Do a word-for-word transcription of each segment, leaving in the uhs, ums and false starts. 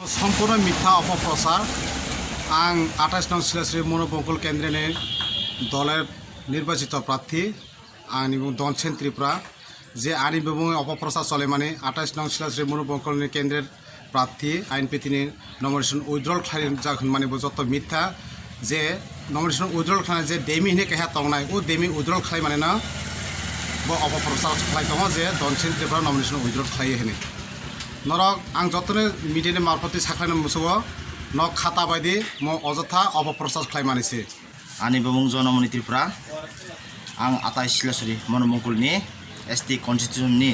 Sompurno mitha opoprochar. Ang atais nong Silasri Monobongkol kendreni doler nirbachito prarthi. Ani bumung Donsen Tripura. Je ani bumung opoprochar cholemani atais nong Silasri Monobongkolni kendrer prarthi I N P T ni nomination withdrawal khlai jak hwnmani bo joto mitha. Je nomination withdrawal khlainai je demi hinwi kaiha tongnai, o demi withdrawal khlaimanino bo opoprochar khlai tongo je Donsen Tripura nomination withdrawal khlaiwi hinwi. Norok ang jotono media ni marphoti sakhlaina musugo, nok khata baidi mo ojotha opoprochar khlaimani se. Ani bumung Jonamoni Tripura. Ang atai Silasuri Monobongkolni S T constitution ni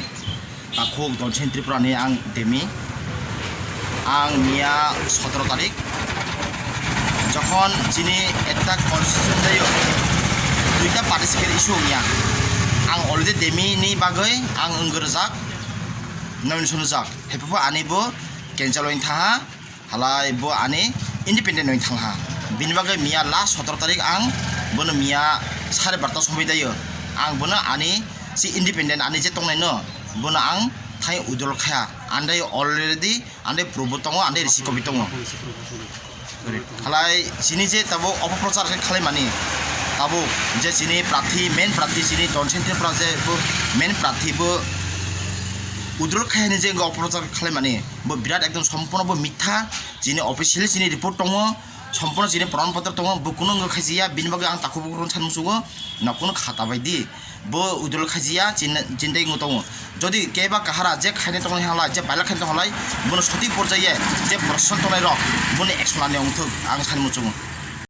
takhuk Donsen Tripura ni ang demi. Ang miya sotoro tarik jokhon chini ekta constitution tei duita participant issue wngya. Ang already demi ni bagwi ang wngwi rwjak, nomination rwjak. Hephuru ani bo cancel wng thaha. Halai bo ani independent wng thangha. Bini bagwi miya last sotoro tarik ang bono miya sare barta somoi daio. Ang bono ani si independent ani je tongnai no bono ang thai withdrawal khaya. Andai already andai proof bo tongo, andai receipt copy tongo. Halai sini je tabuk opoprochar khe khlaimani, tabuk je sini prarthi, main prarthi sini Donsen Tripura je bo main prarthi bo withdrawal khaini je opoprochar khlaimani. Bo birat ekdom sompurno bo mitha, chini officially chini report tongo, sompurno chini proman potro tongo, bo kunu wngkha khaisiya, bini bagwi ang takhuk bukhuk rok san musugo, no kunu khata bai di, bo withdrawal khaisiya, chin-, chintai wngwi tongo. Jodi keba kahara je khaina tongo halai, je baila khaina tongo halai, bono sotik porjaiye, je proshashan tongnai rok, boni action lani wngthok, ang san musugo.